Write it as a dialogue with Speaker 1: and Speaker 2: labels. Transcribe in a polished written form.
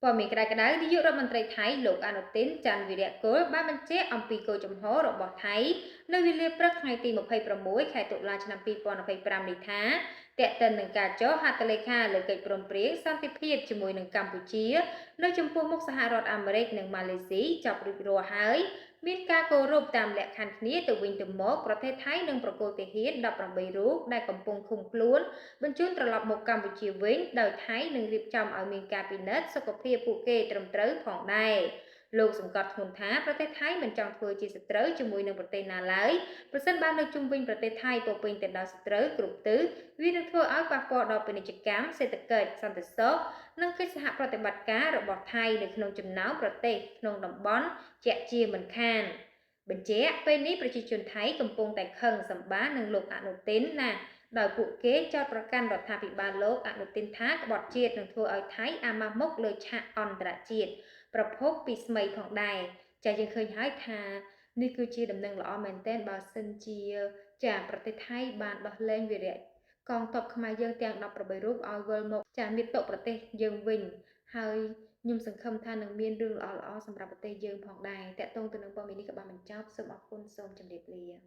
Speaker 1: ព័ត៌មានក្តៅៗនាយករដ្ឋមន្ត្រីថៃលោកអនុទិនច័ន្ទវិរៈគុលបានបញ្ជាក់អំពីគោលជំហររបស់ថៃនៅវេលាព្រឹកថ្ងៃទី26ខែតុលាឆ្នាំ2025នេះថាទាក់ទិននឹងការចុះហត្ថលេខាលើកិច្ចព្រមព្រៀងសន្តិភាពជាមួយនឹងកម្ពុជានៅចំពោះមុខសហរដ្ឋអាមេរិកនិងម៉ាឡេស៊ីចប់រួចរាល់ហើយមានការគោរពតាមលក្ខខណ្ឌគ្នាទៅវិញទៅមកប្រទេសថៃនឹងប្រគល់ទាហាន18រូបដែលកំពុងឃុំខ្លួនបញ្ជូនត្រឡប់មកកម្ពុជាវិញដោយថៃនឹងរៀបចំឲ្យមានការពិនិត្យសុខភាពពួកគេត្រឹមត្រូវផងដែរលោកសង្កត់ធ្ងន់ថាប្រទេសថៃមិនចង់ធ្វើជាសត្រូវជាមួយនឹងប្រទេសណាឡើយប្រសិនបើនៅជុំវិញប្រទេសថៃពោពេញទៅដោយសត្រូវគ្រប់ទិសវានឹងធ្វើឲ្យប៉ះពាល់ដល់ពាណិជ្ជកម្មសេដ្ឋកិច្ចសន្តិសុខនិងកិច្ចសហប្រតិបត្តិការរបស់ថៃនៅក្នុងចំណោមប្រទេសក្នុងតំបន់ជាក់ជាមិនខានបញ្ជាក់ពេលនេះប្រជាជនថៃកំពុងតែខឹងសម្បានឹងលោកអនុទិនណាដោយពួកគេចោទប្រកាន់រដ្ឋាភិបាលលោកអនុទិនថាក្បត់ជាតិនឹងធ្វើឲ្យថៃអាម៉ាស់មុខលើឆាកអន្តរជាតិប្រភពពីស្មីផងដែរចាយើងឃើញហើយថានេះគឺជាដំណឹងល្អមែនទែនបើសិនជាចាប្រទេសថៃបានដោះលែងវីរៈកងទ័ពខ្មែរយើងទាំង18រូបឲ្យវិលមកចាមាតុប្រទេសយើងវិញហើយខ្ញុំសង្ឃឹមថានឹងមានរឿងល្អៗសម្រាប់ប្រទេសយើងផងដែរតកតងទៅនឹងព័ត៌មាននេះក៏បានបញ្ចប់សូមអរគុណសូមជម្រាបលា។